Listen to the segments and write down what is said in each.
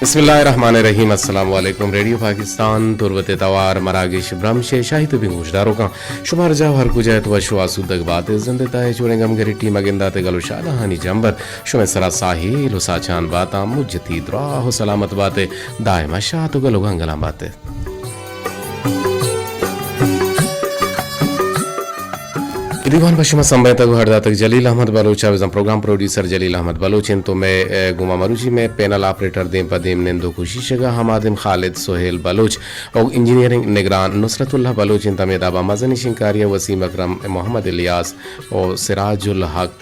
بسم اللہ الرحمن الرحیم۔ السلام علیکم۔ ریڈیو پاکستان، تربت توار، مراگش برمش، شاہی تو بی گوشداروکاں، شما ہر جا و ہر کجا ات وش و آسودگ بات۔ زندے تاہے چوڑیں گمگری ٹیم اگندات گل و شادہانی جمبر شمے سرا ساہیل و ساچان باتاں، مجتی دراہ و سلامت بات، دائما شات و گل و گنگلاں بات۔ دیوان پہ شما سمبھتگ و ہر داتگ جلیل احمد بلوچ ء، بزاں پروگرام پروڈیوسر جلیل احمد بلوچ انت، تو مئے، ء، گوما مروچی مئے پینل آپریٹر دیم پہ دیم نند و کوششگ ء، ہمادیم خالد سہیل بلوچ و انجینئرنگ نگران نصرت اللہ بلوچ انت، ہمے دابا مزنی شنکاری ء وسیم اکرم، محمد الیاس و سراج الحق،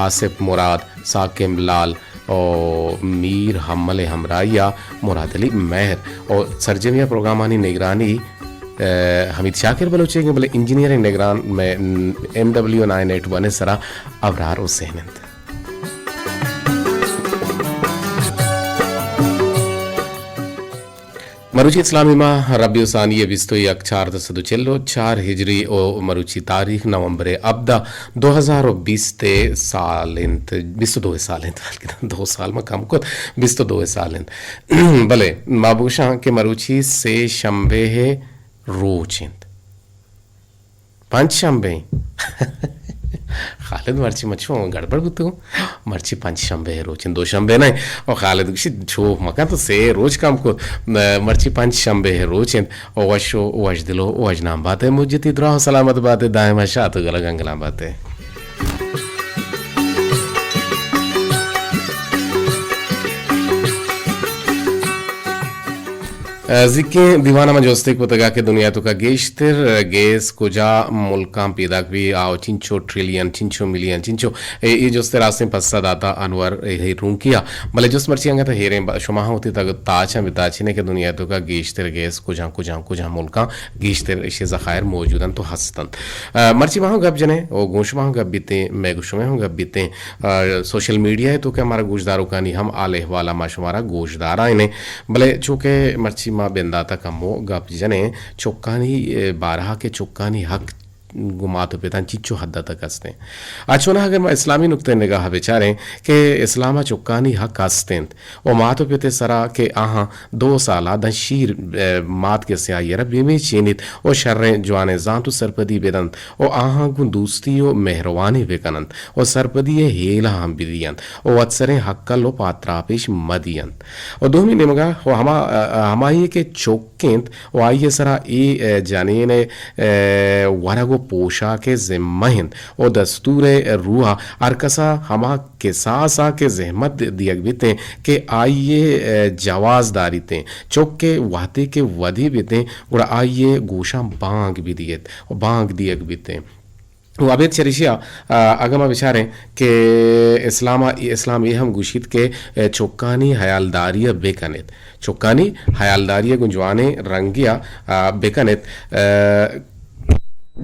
آصف مراد، ثاقب لال و میر حمل ء ہمراہی ء مراد علی مہر و سرجمی ء پروگرامانی نگرانی، ء، حمید شاکر بلوچ ء، بلے انجینئرنگ نگران مئے ایم ڈبلیو نائن ایٹ ون ء سرا ابرار حسین انت۔ مروچی اسلامی ماہ ربیع الثانی ء بیست و یک، چاردہ سد و چل و چار ہجری و مروچی تاریخ نومبر ء ہبدہ، دو ہزار و بیست ء سال انت، بیست و دو ء سال انت، بلکہ دو سال ما کم کت، بیست و دو ء سال انت۔ بلے ما بگوشاں کہ مروچی سے شنبے ء روچ انت۔ پنچ شنبے۔ خالد مرچی من چون گڑبڑ بوتگوں۔ مرچی پنچ شنبے ء روچ انت، دو شنبے نہ انت۔ او خالد گوشی، چو مکن تو سے روچ کم کت۔ مرچی پنچ شنبے ء روچ انت۔ او وش و وش دل و وش نام بات ئے، مجتی دراہ و سلامت بات ئے، دائما شات و گل و گنگلان بات ئے۔ ء، زیکیں دیوان ء من جستے کتگ ء کہ دنیا ء توکا گیشتر گیس کجا ملکاں پیداک بی، آ چنچو ٹریلین، چنچو ملین، چنچو، اے، اے جست ء راستیں پسہ داتا انور اے، اے رونکی ء۔ بلے جست مرچی انگت ہیریں، ب-، شما ہم وتی تگ تاچاں بتاچینے کہ دنیا ء توکا گیشتر گیس کجا، کجا، کجا ملکاں گیشتر اشی ذخائر موجود انت و ہست انت۔ ء، مرچی ما ہم گپ جنیں و گوں شما ہم گپ بیتیں، مئے گوں شمئے ہم گپ بیتیں۔ ء، سوشل میڈیا ء توکا مارا گوشداروکانی ہم حال احوال ء ما شمارا گوشدارائینیں۔ بلے چونکہ مرچی ما بندات ء کمو گپ جنیں چکانی، ء، بارہ ء کہ چکانی حق گوں مات و پتاں چنچو حد ء تک است انت۔ آ چوناہا اگر ما اسلامی نقطہ نگاہ ء بچاریں کہ اسلام ء چکانی حق است انت و مات و پت ء سرا کہ آہاں دو سال ء داں شیر، ء، مات گسیں آئی ء را بہ میچینیت و شریں جوانیں زانت و سرپدی بدنت و آہاں گوں دوستی و مہروانی بکننت و سرپدی ء ہیل ء ہم بدینت و وتسریں ہکل و پاتراپیش مدینت۔ و دومی نیمگا و ہما، ء، ہمائی کہ چک انت و آئی ء سرا اے، ء، جنین ء، ء، ورگ و پوشاک ء ذمہ انت و دستور ء روح ء ہر کسا ہما کساس ء کہ زحمت دیگ بیتیں کہ آئی ء، ء، جواز داریتیں۔ چک ء وہدے کہ ودی بیتیں گڑا آئی ء گوشاں بانگ بدیت و بانگ دیگ بیتیں۔ و ابید چریشی ء، ء، اگاں ما بچاریں کہ اسلام ء، اسلام اے ہم گوشیت کہ، ء، چکانی حیالداری ء بکنیت۔ چکانی حیالداری ء گوں جوانیں رنگے ء، ء، بکنیت۔ ء،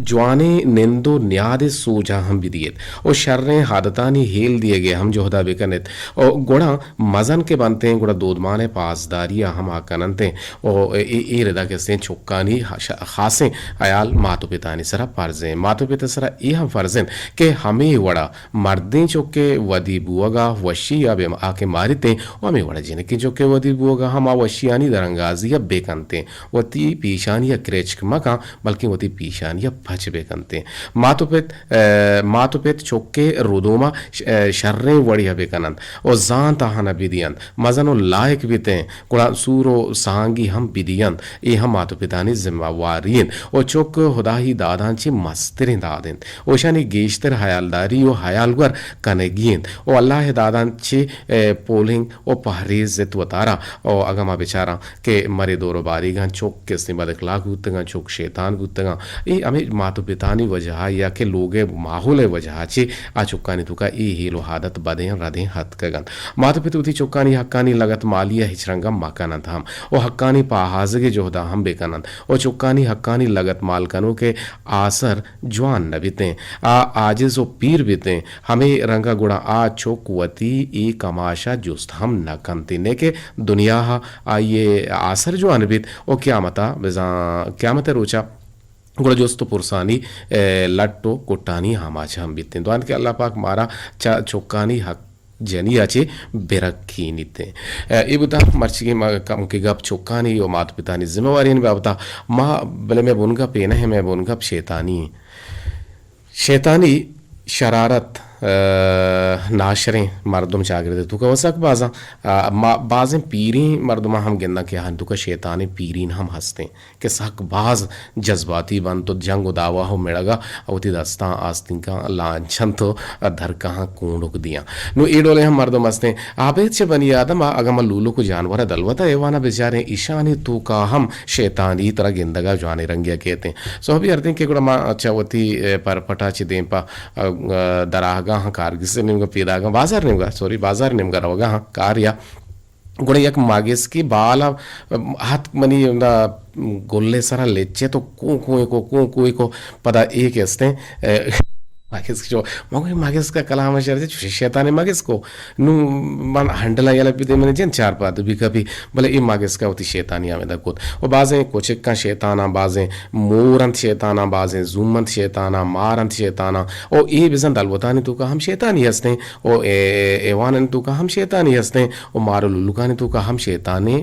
جوانیں نند و نیاد ء سوج ء ہم بدیت و شریں عادتانی ہیل دیگ ء ہم جہد ء بکنیت و گڑا مزن کہ بنتیں گڑا دودمان ء پاسداری ء ہم آ کننتیں و اے، اے ردا کہ استیں چکانی ش-، خاصیں حیال مات و پتانی سرا فرض انت۔ مات و پت ء سرا اے ہم فرض انت کہ ہمے وڑا مردیں چکے ودی بوگ ء وشی ء بہ آ کہ ماریتیں و ہمے وڑا جنکیں چکے ودی بوگ ء ہم آ وشیانی درانگازی ء بکنتیں۔ وتی پیشانی ء کرچک مکن، بلکیں وتی پیشانی ء پچ بکنتیں۔ مات و پت، ء، مات و پت چکے ردوم ء ش-، ء، شریں وڑے ء بکننت و زانت آہان ء بدینت۔ مزن و لائق بیتیں، گڑا سور و سانگی ہم بدینت۔ اے ہم مات و پتانی ذمہ واری انت و چک ہدائی داداں چہ مستریں داد انت و اشانی گیشتر حیالداری و حیالگور کنگی انت و اللہ ء داداں چہ، ء، پولنگ و پہریز ات وتارا۔ و اگاں ما بچاراں کہ مرے دور و باریگاں چک کسیں بد اخلاق بوتگاں، چک شیطان بوتگاں، اے ہمے مات و پتانی وجہ ء یا کہ لوگ ء ماحول ء وجہ ء چہ آ چکانی توکا اے ہیل و عادت بدیں ردیں اتکگ انت۔ مات و پت وتی چکانی حقانی لگت مالی ء ہچ رنگ ء مکن انت ہم و حقانی پاہازگ ء جہد ء ہم بکن انت و چکانی حقانی لگت مال کنوک ء آسر جوان نہ بیتیں، آ عاجز و پیر بیتیں۔ ہمے رنگ ء گڑا آ چک وتی اے کماش ء جست ہم نہ کنت، نے کہ دنیا ء آئی ء آسر جوان بیت و قیامت ء بزاں قیامت ء روچ ء گڑا جست و پرسانی، ء، لٹ و کٹانی آماچ ہم بیتیں۔ دعا انت کہ اللہ پاک مارا چہ چکانی حق جنی ءَ چہ برکینیت۔ اے بوتاں مرچیگیں ما کمکے گپ چکانی و مات پتانی ذمہ وارانی بابت ءَ۔ ما بلے مئے بنگپ اے نہ، مئے بنگپ شیطانی ایں۔ شیطانی شرارت، آ، ناشریں مردم چاگرد ءِ توکا و سک بازاں، آ، ما بازیں پیریں مردماں ہم گنداں کہ آہانی توکا شیطانیں پیرین ہم ہستیں۔ کہ سک باز جذباتی بنت و جنگ و دعوا و مڑگا وتی دستاں آستینکاں لانچنت و درکاں کونڈک دیاں۔ نوں اے ڈولیں ہم مردم ہستیں۔ آ بیت چہ بنی آدم ءَ، اگاں ما لولک و جانور ءِ دلوت ءَ ایوان ءَ بچاریں، ایشانی توکا ہم شیطانی ترا گندگ ءَ جوانیں رنگے ءَ کیتیں۔ سوبی ارتیں کہ گڑا ما چہ وتی، اے، پرپٹ ءَ چہ دیم پہ، اے، دراہگاں ہاں کارگس ءِ نیمگا پیداگاں، بازار نیمگا، سوری، بازار نیمگا روگا ہاں کار یا گڑا یک مگسکے بال ءَ اتک منی ہمدا گل ءِ سرا لچت و کوں کوئے کو، کوں کوئے کو، پدا اے کہ استیں، اے، مگسک چو، من گوشت، مگسک ءِ کلام ءَ شر چہ چوشیں شیطانیں مگسکو۔ نوں من ہنڈل ءَ یلہ بدے منی جند چار پاد بی کپی، بلے اے مگسک ءَ وتی شیطانی ہمیدا کت۔ و بازیں کچکاں شیطاناں، بازیں مور انت شیطاناں، بازیں زوم انت شیطاناں، مار انت شیطاناں۔ و اے بزاں دلوتانی توکا ہم شیطانی ہستیں۔ و اے، اے، ایوانانی توکا ہم شیطانی ہستیں و مار و لولکانی توکا ہم شیطانیں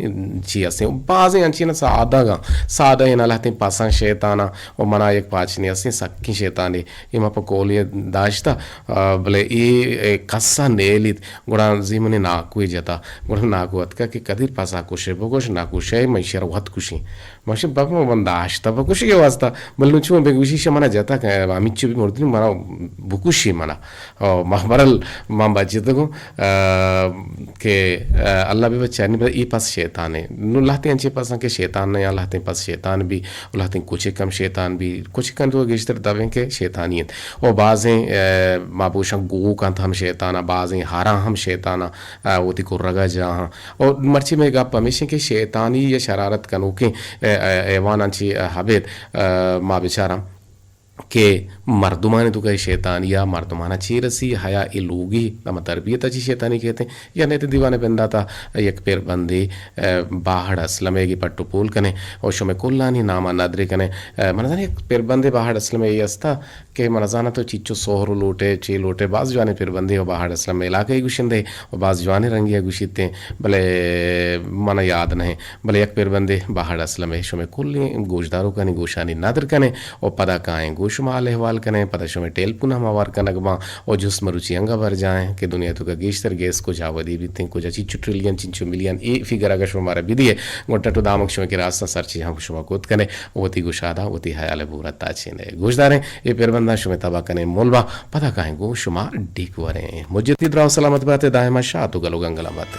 چی ہستیں۔ و بازیں انچیں سادگاں، سادہ ایں لہتیں پساں شیطاناں و منا یک پاچنے ہستیں سکیں شیطانے۔ اے ما پہ کولی داشتہ، آ، بلے اے، اے کسا نیلیت، گڑا زی منی ناکوے جتا، گڑا ناکو اتکا کہ قدیر پسا کشے بکش، نہ کشے من ایشی را وت کشیں۔ ماشی بابا من داشتہ بکشی کے واسطہ، بلے نوں چون بگوشی شما منا جتا کہ ہمیچو بھی مردنی منا بکشی منا۔ او، ما برل، ما بچتگوں، آ، کہ، آ، اللہ بہ بچانی، بلے اے پس شیطانے۔ نوں لہتیں انچیں پساں کہ شیطان نہ، یا لہتیں پس شیطان بی، و لہتیں کچک ہم شیطان بی، کچکاں تو گیشتر دبیں کہ شیطانی انت۔ و بازیں، آ، ما بوشاں گوک انت ہم شیطان، بازیں ہراں ہم شیطان، آ، وتی کرگا جاہاں۔ و مرچی مئے گپ ہمیش انت کہ شیطانی یا شرارت کنوکیں، آ، آ، ایواناں چی، آ، ہبیت، آ، ما بچاراں۔ کہ مردمانی توکا اے شیطانی یا مردمانا چی رسی، ہیا اے لوگی ہما تربیت ءَ چی شیطانی کیتیں، یا نیت دیوان بنداتا یک پیر بندے، آ، باہڑ اسلم ءِ گی پٹ و پول کنے و شمے کلانی ناما ندرے کنے۔ آ، من زاناں یک پیر بندے باہڑ اسلم ءِ اے استا کہ من زاناں تو چیچو سہر و لوٹے، چی لوٹے، باز جوانیں پیر بندے و باہڑ اسلم ءِ علاقہ ءِ گوشندے و باز جوانیں رنگی ءَ گوشیتیں، بلے من یاد نہ۔ بلے یک پیر بندے باہڑ اسلم ءِ شمے کلیں گوشداروکانی گوشانی ندر کنے و پدا کائیں گوں شما حال احوال کنے، پدا شمے ٹیلیفون ہم ہوار کنگ باں و جست مروچی انگا برجاہ ایں کہ دنیا توکا گیشتر گیس کجا ودی بیتیں، کجا چنچو ٹریلین، چنچو ملین، اے فگر اگاں شما مارا بدیے، گڑا ٹٹ و دامک شمے کرا استاں، سرچی ہم شما کت کنے و وتی گشادا وتی حیال ءِ بورا تاچینے۔ گوشداریں، اے پیر بنداں شمے تبا کنے مول باں، پدا کائیں گوں شما ڈیک وریں۔ مجتی دراہ و سلامت باتے، دائما شات و گل و گنگلاں باتے۔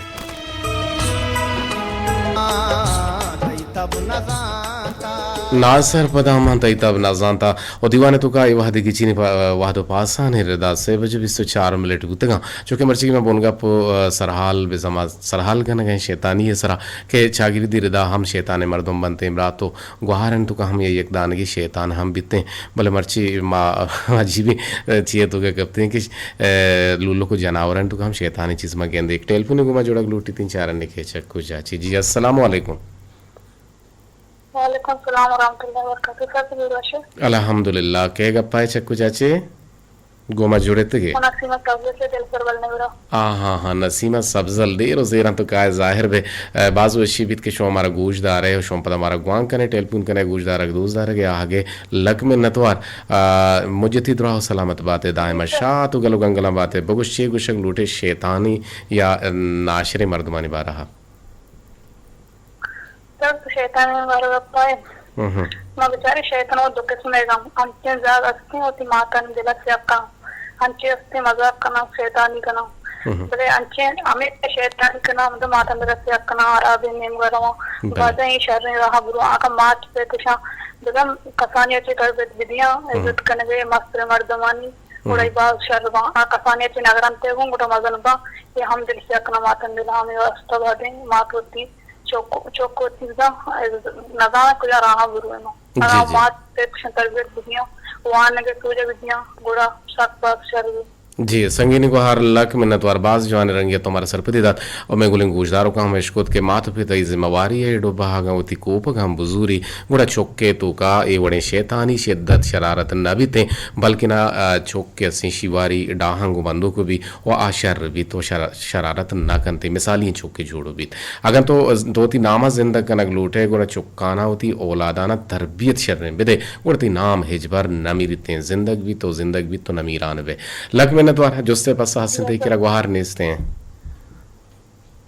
ناصر پدا من تئی تب نزانتا۔ و دیوان توکا اے وہدی گچینی پا-، وہد و پاسانی ردا سے بجے بیست و چار منٹ بوتگاں۔ چونکہ مرچی من بنگپ، آ، سرحال بزاں ما سرحال کنگیں شیطانی سرا کہ چاگردی ردا ہم شیطان مردم بنتیں برات و گوہارانی توکا ہم یک دانگے شیطان ہم بیتیں، بلے مرچی ما عجیبیں چیئے توکا کپتیں کہ، اے، لولک و جناورانی توکا ہم شیطانی چیز ما گندیں۔ یک ٹیلیفونے گوں ما جوڑگ لوٹیتیں، چارنے کہ چکو چاچی۔ جی، السلام علیکم۔ وعلیکم السلام ورحمۃ اللہ وبرکاتہ۔ سر، تو وش ئے؟ الحمدللہ۔ کئے گپا ئے چکو چاچی؟ گوں ما جوڑ اتگ ئے؟ من نسیمہ سبزل سے دل پر بل نورا۔ آ، ہاں، ہاں، نسیمہ سبزل، دیر و زیراں تو کائے ظاہر بے۔ اے، باز وشی بیت کہ شما مارا گوش دار ئے و شما پدا مارا گوانک کن ئے، ٹیلیفون کن ئے، گوش دارگ دوست دارگ ئے، آہگ ئے لک منتوار۔ آ، مجتی دراہ و سلامت بات ئے، دائما شات و گل و گنگلاں بات ئے۔ بگوش چے گوشگ لوٹ ئے شیطانی یا ناشریں مردمانی بارہ ءَ؟ سر، تو شیطان ءِ بارہ ءَ گپ ءَ ئے۔ ہم۔ ما بچارے شیطان ءَ دو قسم ءَ گم، انچیں زیاد ہستیں وتی ماتانی دل ءَ سیاہ کناں، انچیں ہستیں مذاق کناں، شیطانی کناں۔ ہم۔ بلے انچیں ہمے شیطانی کناں، ہمے ماتانی دل ءَ سیاہ کناں، ہرابیں نیمگ ءَ رواں۔ بلے۔ بازیں اے شریں راہ ءَ برواں، اگاں مات پت اشاں بزاں کسانی ءَ چہ تربیت بدیاں، ہم۔ عزت کنگ ءَ مستریں مردمانی، ہم۔ گڑا اے باز شر باں۔ آ کسانی ءَ چہ نگرنت ءَ گوں گڑا مزن باں، اے ہم دل سیاہ کناں ماتانی دل ءَ، ہمے واسطہ بازیں مات وتی چک، چک وتی بزاں نزاناں کجا راہ ءَ برویں۔ جی، اگاں جی۔ مات پت اشاں تربیت بدیاں، وانگ ءِ توجہ بدیاں، گڑا سک باز شر بی۔ جی، سنگینی گوہار، لک منتوار، باز جوانیں رنگے تو مارا سرپدی دات۔ او مئے گلیں گوشداروکاں ہم اشکت کہ مات و پت ای ذمہ واری ہے، ڈوبہ اگاں وتی کوپگ ہم بزوری، گڑا چکے توکا اے وڑیں شیطانی شدت شرارت نہ بیتیں، بلکنا، آ، چک کہ اسیں شیواری ڈاہاں گوں بندوک بی و آ شر بیت و شر-، شرارت نہ کنت، مثالی چکے جوڑ بیت۔ اگاں تو، تو وتی ناما زندگ کنگ لوٹے، گڑا چکانا وتی اولادانا تربیت شریں بدے، گڑا تئی نام ہچبر نہ میریتیں، زندگ بیت و زندگ بیت و نمیران بے۔ لک منتوار، جستے پسہ ہستیں تئی کرا گوہار نیستیں۔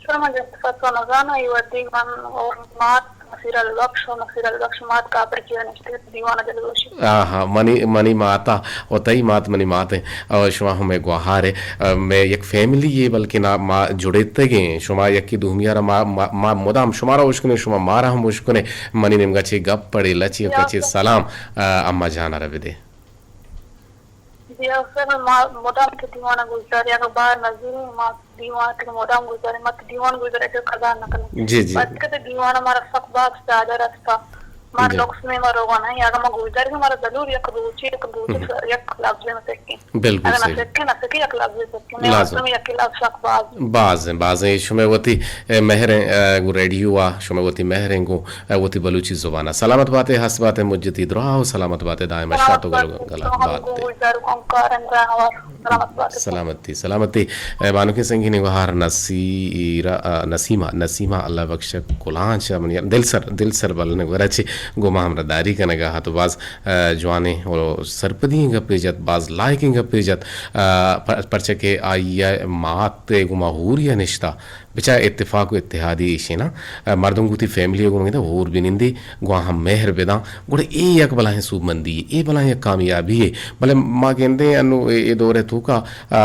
شما جست پسو نزانو، اے وھدی من اور مات نصیر البخش و نصیر البخش مات کافر کیا نشتے دیوان دلگوشی۔ آہا، منی، منی ماتا و تئی مات منی مات ہیں۔ او شما ہمے گوہار ہے۔ ا، مئے یک فیملی ہے، بلکہ نا ما جڑتگیں۔ شما یکی دومی را ما، ما، ما مدام شما را اشکنیں، شما مارا ہم اشکنیں۔ منی نیمگا چے گپ پڑے، لچی و کچے سلام، ا، اما جانا را بدے۔ جی، اصل ما مدام کہ دیوان گوشداری، اگر باہر نظر ما دیوان کہ مدام گوشداری، ما دیوان گوشداری کہ قضا نہ کنیں۔ جی، جی۔ بس کہ دیوان مارا سک باز زیادہ رستا۔ مار جی۔ لوکس میں مارو گنا ہے، اگر ما گوشداری کہ مارا ضرور یک روچی، یک روچی، ہم۔ یک لفظ میں سکیں۔ بالکل اگر نہ صحیح۔ سکیں، نہ سکیں، یک لفظ میں سکیں۔ میں لازم۔ واسطے میں یک لفظ سک باز۔ باز ہیں، باز ہیں۔ شما وتی، اے، مہر ہیں، اے، گو ریڈیو آ، شما وتی مہر ہیں گو اے وتی بلوچی زبان ء۔ سلامت بات ئے، ہست بات ئے، مجتی دراہ و سلامت بات ئے، دائم سلامت شات و بات گل-، ئے۔ گل-، سلام بات علیکم، ئے۔ گوشدار کن کارندہ ہوا۔ سلامت بات ئے۔ سلامتی، سلامتی۔ اے بانکیں سنگینیں گوہار نصیرہ، آ، نسیمہ، نسیمہ اللہ بخش کلانچ ء منی دل سر، دل سر بلنے گورا چے گوما ہمراہ داری کنگا ہت و باز، آ، جوانیں و سرپدی گپے جت، باز لائقیں گپے جت، آ، پر-، پرچہ کہ آئی ء مات ء گوما ہوری ء نشتہ۔ بچار اتفاق و اتحادی ایشی نا، ا، مردم گوں وتی فیملی ء گوں گندے ہور بنندی، گوں آہاں مہر بداں، گڑا اے یک بلاہیں سوبمندی یے، اے بلاہیں یک کامیابی یے۔ بلے ما گندیں انو اے، اے دور ء توکا، ا،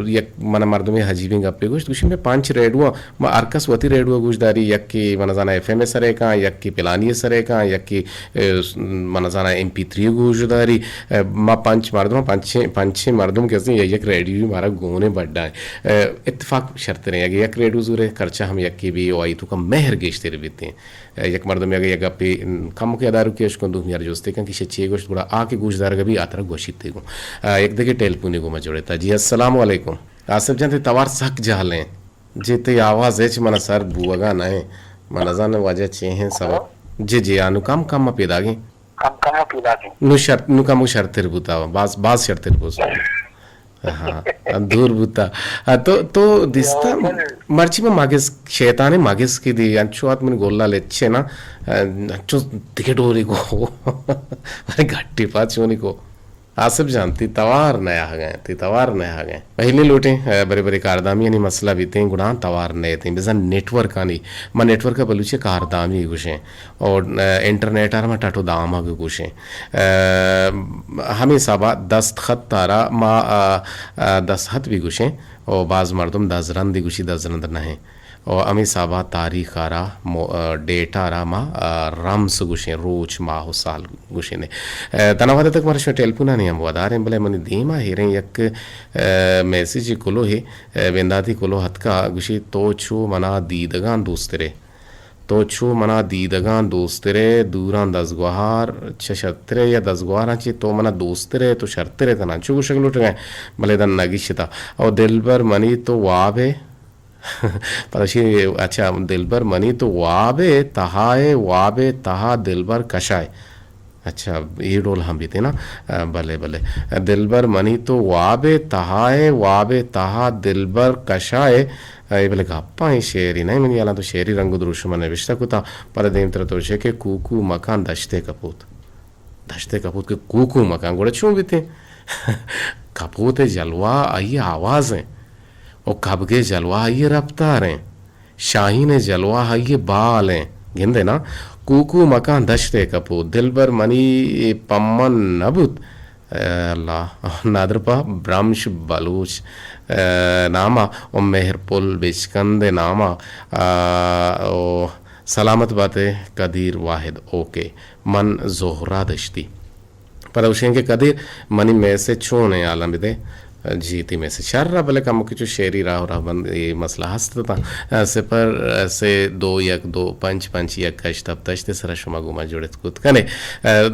یک من مردمے عجیبیں گپے گوشت، گوشی مئے پنچ ریڈیو، ما ہر کس وتی ریڈیو گوش داری، یکے من زاناں ایف ایم ء سرے کاں، یکے پلانی ء سرے کاں، یکے، ا، س-، من زاناں ایم پی تھری گوش داری، ا، ما پنچ مردم، پنچیں، پنچیں مردم کسیں یک ریڈیو مارا گونے بڈا۔ اتفاق شرتریں، اگہ یک ریڈیو زورے، کرچا ہم یکے بی و آئی توکا مہر گیشتر بیتیں۔ یک مردمے اگہ یک گپے کم کہ ادارو کہ اشکن دومی ار جستے کن کہ شے چے گوشت، گڑا آ کہ گوش دارگا بی آ ترا گوشیت گوں۔ یک دگہ ٹیلیفونے گوں ما جوڑتا۔ جی السلام علیکم۔ آصف جان تئی توار سک جہلیں۔ جی تئی آواز ہچ منا سر بوگا نہ ایں۔ من نزاناں واجہ چے ہیں سبب۔ جی جی آ نوں کم کم ما پیداگیں۔ کم کم پیداگیں۔ نوں شر، نوں کمو شرتر بوتا، باز، باز شرتر بوتا۔ ہاں، دور بوتا۔ آ، تو، تو دیستا، مرچی ما مگس، شیطان مگس کی دی، انچو آت من گولا لچے نا، آ، انچو دگہ ڈوری گو۔ ارے گھٹی پاچ چونی کو۔ آصف جان، تی توار نیاہگیں، تی توار نیاہگیں۔ پہلی لوٹیں، آ، برے برے کاردامی یعنی مسئلہ بیتیں، گڑا توار نیتیں، بزن نیٹورک آنی، ما نیٹورک بلوچی کاردامی گوشیں۔ اور، آ، انٹرنیٹ ء را ما ٹٹ و دامگ گوشیں۔ آ، ہمے حساب ء دستخط ء را ما، آ، آ، دستخط بھی گوشیں۔ و باز مردم دزرندی گوشی، دزرند نہ ایں۔ و ہمے حساب ء تاریخ ء را مو-، آ، ڈیٹ ء را ما، آ، رمز گوشیں، روچ، ماہ و سال گوشیں۔ آ، تنا وھد تک مارا شما ٹیلیفون آنی ہم وداریں، بلے منی دیم ء ہیریں یک، آ، میسج کلوہے، آ، بنداتی کلوہ اتکا گوشی، تو چو منا دیدگاں دوسترے۔ تو چو منا دیدگاں دوسترے، دوراں دزگوہار چہ شرترے یا دزگوہاراں چہ تو منا دوسترے، تو شرترے تنا۔ چو گوشگ لوٹگا، بلے دن نگیشتا۔ او دلبر منی تو وابے۔ پدا شی، اچھا، دلبر منی تو وابے تہائے، وابے تہا دلبر کشائے۔ اچھا، اے ڈول ہم بیتے نا؟ آ، بلے، بلے۔ دلبر منی تو وابے تہائے، وابے تہا دلبر کشائے۔ اے بلے گپاں اے شعری نہ، منی حالاں تو شعری رنگ و دروشم ء نوشتہ کتا، پدا دیمتر تو شے کہ کوکو مکان دشتے کپوت۔ دشتے کپوت کہ کوکو مکان گڑا چون بیتے؟ کپوت جلوہ آئی آواز ہیں۔ و کبگے جلوہ آئی رفتار ہیں۔ شاہین جلوہ آئی بال ہیں۔ گندے نا؟ کوکو مکان دشتے کپوت۔ دلبر منی پمن نبوت۔ اے اللہ، نادرپا برمش بلوچ، اے، ناما و مہر پل بچکند ناما، آ، او، سلامت باتے قدیر واحد، اوکے۔ من زہرا دشتی۔ پدا گوشیں کہ قدیر، منی میسج چون ایں، حالاں بدے۔ جی، تئی میسج شر ءَ، بلے کمکے چو شعری راہ ءُ رہبند اے مسئلہ ہست اتاں۔ ءَ، صفر، ءَ، سے دو یک دو پنچ پنچ یک ہشت ہپت ہشت ءِ سرا شما گوں ما جڑت کت کن ئے۔ ءَ،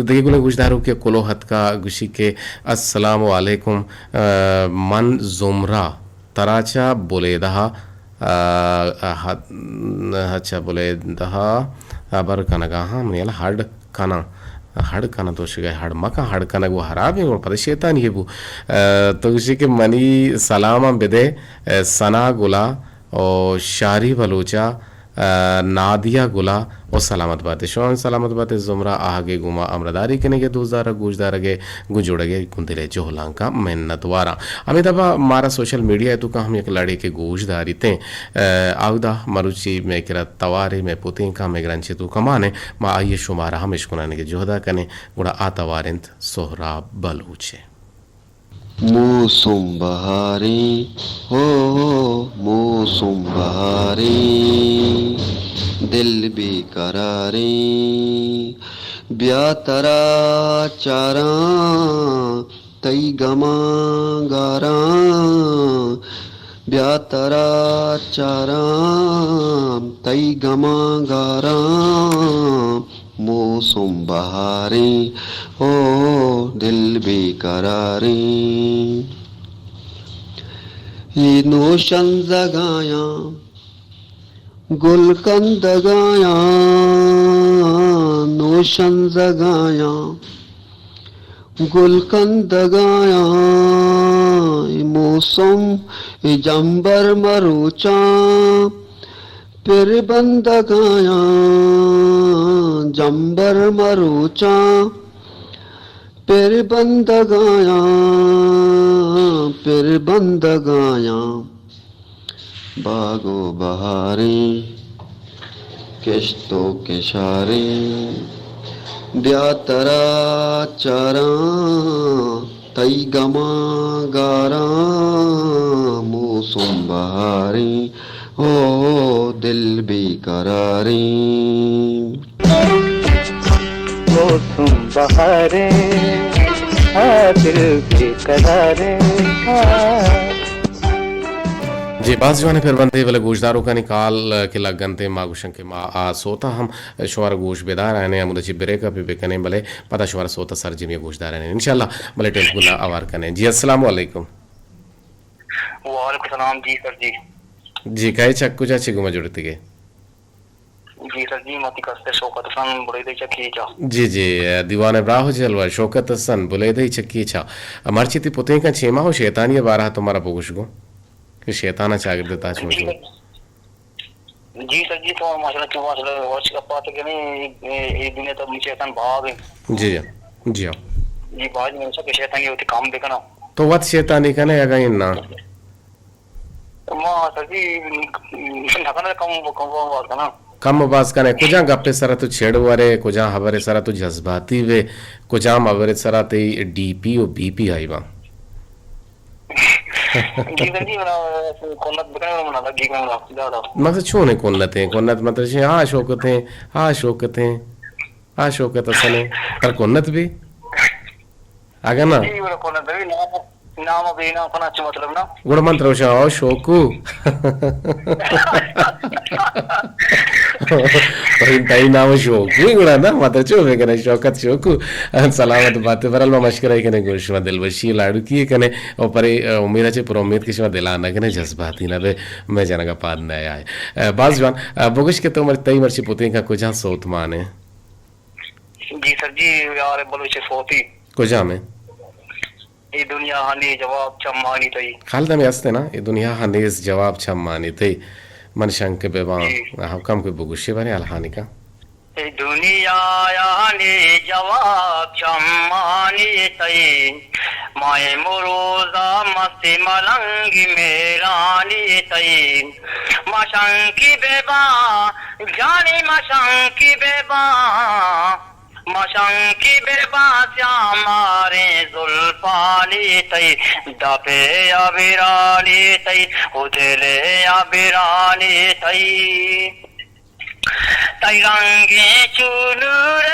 دگہ گلیں گوشداروکے کلوہ اتکا، گوشی کہ السلام علیکم، ءَ، من زمرہ ترا چہ بلیدہ ءَ، ءَ، ءَ، چہ بلیدہ ءَ ہبر کنگا ہاں، منی ہیال ءَ ہڈ کناں۔ ہڑ کناں تو شگئے ہڑ مکن، ہڑ کنگ و ہرابیں گڑ پدا شیطانی بو۔ ءَ، تو گوشی کہ منی سلاماں بدے، ءَ، ثنا گلا و شاری بلوچا، ءَ، نادیہ گلا و سلامت باتے۔ شما ہم سلامت باتے زمرہ آہگے گوما امرداری کنگے دوستدار گوشدارگے گوں جوڑگے گوں دلے جہلانکا منت واراں۔ ہمیں دبا مارا سوشل میڈیا توکا ہم یک لڑے کے گوشداریتیں، ءَ، آودا مروچی مے کرا توارے مے پوتینکا مے گرنچے توکا مانے۔ ما آئی ءِ شمارہ ہم اشکنانگے جہدا کنیں، گڑا آ توار انت سہراب بلوچ ءِ۔ موسم بہاریں، ہو، ہو، موسم بہاریں، دل بے قراریں، بیا ترا چاراں، تئی گماں گاراں، بیا ترا چاراں، تئی گماں گاراں۔ موسم بہاریں، او دل بے قراریں۔ اے نوشنزگایاں، گل کندگایاں، نوشنزگایاں، گل کندگایاں، اے موسم، اے جمبر مروچاں، پر بندگایاں، جمبر مروچاں، پر بندگایاں، پر بندگایاں۔ باگ و بہاریں، کشت و کشاریں، بیا ترا چاراں، تئی گماں گاراں۔ موسم بہاریں، او دل بے قراریں۔ موسم بہاریں، آ دل بے قراریں، آ۔ جی، باز جوانیں پروندے، بلے گوشداروکانی کال کہ لگ انت، ما گوشن کہ ما آ سوتا ہم شمارا گوش بدارائیں، ہمودا چی بریک اپ بکنیں، بلے پدا شمارا سوتا سرجمی گوشدارائیں انشاءاللہ۔ بلے ٹیلیفون آوار کنیں۔ جی، السلام علیکم۔ وعلیکم السلام، جی سر جی۔ جی، کئے چہ کجا چی گوما جڑتگے؟ جی سر جی، ما تئی کستر شوکت حسن بلیدہ چکی چا۔ جی جی، دیوان براہ و جلوہ شوکت حسن بلیدہ چکی چا۔ مرچی تئی پتینکاں چیما و شیطانی بارہ تو مارا بگوش گو کہ شیطان چاگرد تا چون جی چون۔ سر۔ جی سر جی، تو ماشاءاللہ، تو ماشاءاللہ، وش گپات کنی، اے، اے دنیا تو شیطان باز ہیں۔ جی جی، جی ہاں۔ جی باز، من سا کہ شیطانی ہوتی کام بکنا۔ تو وت شیطانی کنے اگا ان نا؟ ما سر جی، نہ کناں، کم، کم باز کناں۔ کم و باز کنے۔ کجام گپے سرا تو چڑ ورے، کجام ہبرے سرا تو جذباتی وے، کجام ہبرے سرا تئی ڈی پی و بی پی ہائی باں؟ جی سر جی، منا کنت بکنے، منا لگی، منا زیادہ۔ مطلب چونے کنت ہیں؟ کنت مطلب چی؟ ہاں شوکت ہیں، ہاں شوکت ہیں۔ آ شوکت حسن ء ترا کنت بی؟ اگاں نا؟ جی، گڑا کنت بی، نام، نام بی نام کنا چو مطلب نا۔ گڑا من ترا گوشاں، او شوکو۔ تئی نام شوکو گڑا نا، ما ترا چو بکنیں، شوکت شوکو۔ سلامت باتے، برال ما مشکرہ کنے، گوش ما دلوشی لاڑکی کنے، او پرے، امید چے پر امید کہ شما دلا نہ کنے، جذباتی نہ بے، میں جنگا پاد نہ آئے۔ باز جوان، بگش کہ تو مر-، تئی مرچی پوتیں کا کجا سوت مانے؟ جی سر جی، یار بلوچ سوتی۔ کجام ہے؟ اے دنیا ہنی جواب چمانی تئی۔ خالد ہمیں ہستے نا، اے دنیا ہنیز جواب چمانی تئی۔ من شنک بباں، جی۔ ہاں، کم کوئی بگوشی بنے الہانی کا۔ اے دنیا ہنی جواب چمانی تئی۔ ماہ مروزا مست ملنگ میرانی تئی۔ مشنکی بباں، جانی مشنکی بباں۔ مشنکی بباں سیاہ ماریں زلفانی تئی، دپے ابرانی تئی، و دلے ابرانی تئی۔ تئی رنگیں چو نور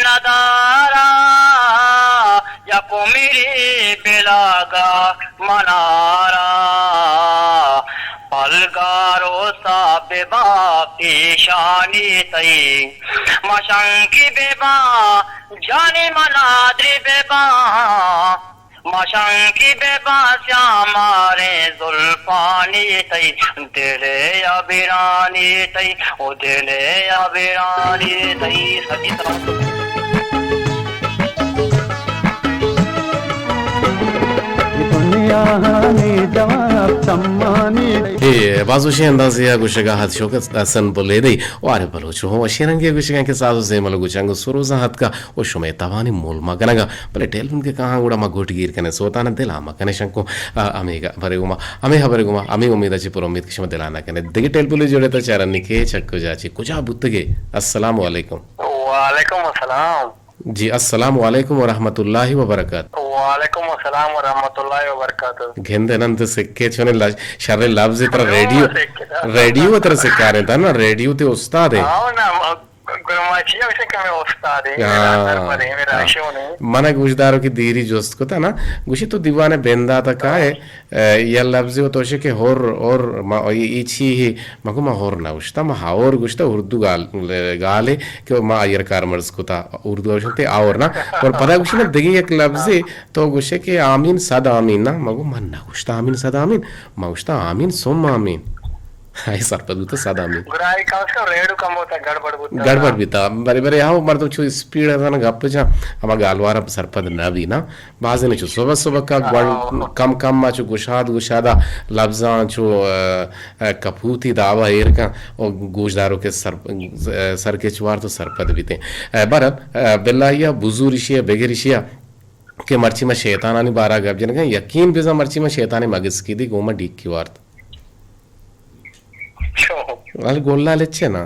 ندارا، یا پمیری بلاگا منارا، پلگارو سا ببا پیشانی تئی، مشنکی ببا جانی منادری ببا، مشنکی ببا سیاماریں زلفانی تئی، دل ابرانی تئی، او دل ابرانی تئی، سجی سلام۔ دنیا ہانی جواب سمانی۔ اے باز وشیں اندازے ءَ گوشگ ءَ ات شوکت حسن بلیدی، وارے بلوچ ہوں وشیں رنگے گوشگ ءَ کہ ساز و زیمل و گچنگ و سروزاں اتکا و شمئے توانی مول ما کنگ ءَ، بلے ٹیلیفون کہ کاہاں گڑا ما گٹ گیر کنیں سوتان ءَ دل ءَ مکنیں شنکو، آ، ہمے گ-، ہبرے گوما، ہمے ہبرے گوما، ہمے امید ءَ چہ پر امید کہ شما دل ءَ نہ کنیں۔ دگہ ٹیلیفون جوڑے تا چارنی کہ چک کجا چی کجا بوتگے۔ السلام علیکم۔ وعلیکم السلام۔ جی، السلام علیکم ورحمۃ اللہ وبرکاتہ۔ وعلیکم السلام ورحمۃ اللہ وبرکاتہ۔ گندے نند سکے چونے لش-، شر لفظ ترا ہاں، ریڈیو، سکے۔ ریڈیو ترا سکاریں تا نا، ریڈیو تے استاد ہے۔ ہاں، نا، م-، گرماچی ہے، اسے کہ میں استاد ہے، میرا ہاں، سر پر ہے، میرا ہاں۔ شون ہے۔ من گوشدارو کی دیری جست کتا نا، گوشی تو دیوان بندات کائے، اے، یا لفظی و توشے کہ ہور، اور ما، ای، ای چی ہے؟ ما گو ما ہور نہ گوشتا، ما ہور گوشتا، اردو گال، گالے کہ ما آئیر کارمرز کتا، اردو گوشتے اور نا۔ پر پدا گوشی نا دگہ یک لفظے، تو گوشے کہ آمین، صد آمین نا۔ ما گو من نہ گوشتا آمین، صد آمین، ما گوشتا آمین، ثم آمین۔ اے سرپد بوتا، صد آمین۔ گڑا اے کم از کم ریڈو کم بوتا، گڑبڑ بوتا۔ گڑبڑ بیتا۔ برے برے ہاو مردم چو اسپیڈ ءَ زاناں گپ جاں، ہما گالوار ءَ سرپد نہ بی نا۔ بازینے چو صبح صبح کا گونڈ کم کم ءَ چو گشاد گشاد ءَ لبزاں چو، ءَ، ءَ، کپوتی داب ءَ ایر کن و گوشداروک ءِ سر، ءَ، سر کچ وارت و سرپد بیتیں۔ ءَ، بہرحال، ءَ، بلاہی ءَ بزور ایشی ءَ بگر ایشی ءَ کہ مرچی ما شیطانانی بارہ ءَ گپ جنگ ءَ، یقین بزاں مرچی ما شیطانے مگس کی دی گوں ما ڈیکی وارت۔ چو۔ ول گلہ لچے نا۔